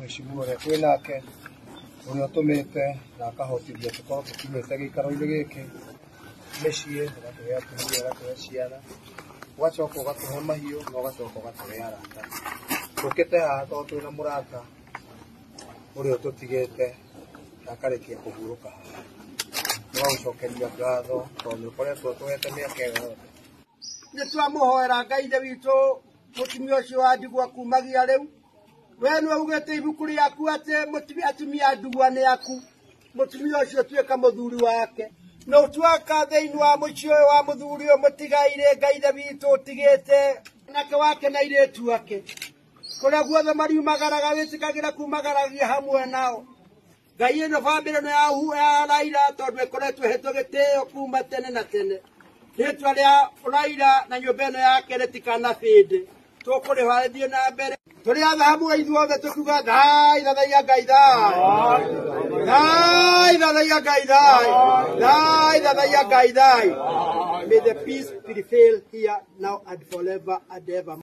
Mheshimiwa ũrĩa twĩ nake ũrĩa ũtũmĩte na akahotithia tũkorwo tũkinyĩte gĩikaro-inĩ gĩkĩ mĩciĩ, ũgatũhe atumia, ũgatũhe ciana, ũgacoka ũgatũhe mahiũ na ũgacoka ũgatũhe arata. Tũkĩte haha tondũ twĩna mũrata ũrĩa ũtũtigĩte na akarĩkia kũhurũka haha. Nĩwagũcokeria ngatho tondũ nĩ ũkoretwo ũtũhete mĩaka ĩyo yothe. Nĩ twamũhoera Ngai ithe witũ mũtumia ũcio wa ndigwa kumagia rĩu. We nĩwe ugĩte ibuku rĩaku atĩ atumia a ndigwa nĩ aku. Mũtumia ũcio tuĩka mũthuri wake. Na ũtuĩka thĩinĩ wa mũciĩ ũyũ wa mũthuri ũyũ mũtigaire Ngai ithe witũ ũtigĩte nake wake na airĩtu ake. Kũrĩa guothe mariumagaraga wĩtĩkagĩra kumagaragia hamwe nao. Ngai ĩno bamĩrĩ ĩno ya Raila tondũ ĩkoretwo ĩhetwo gĩtĩo kuma tene na tene. Rĩtwa rĩa Raila na nyũmba ĩno yake rĩtikanabĩndĩ. Tũkũrĩha rĩthiĩ na mbere. Tũrĩ othe hamwe ithuothe tũkiuga thai thathaiya Ngai thai. Thai thathaiya Ngai thai. Thai thathaiya Ngai thai. May the peace prevail here now and forever and ever.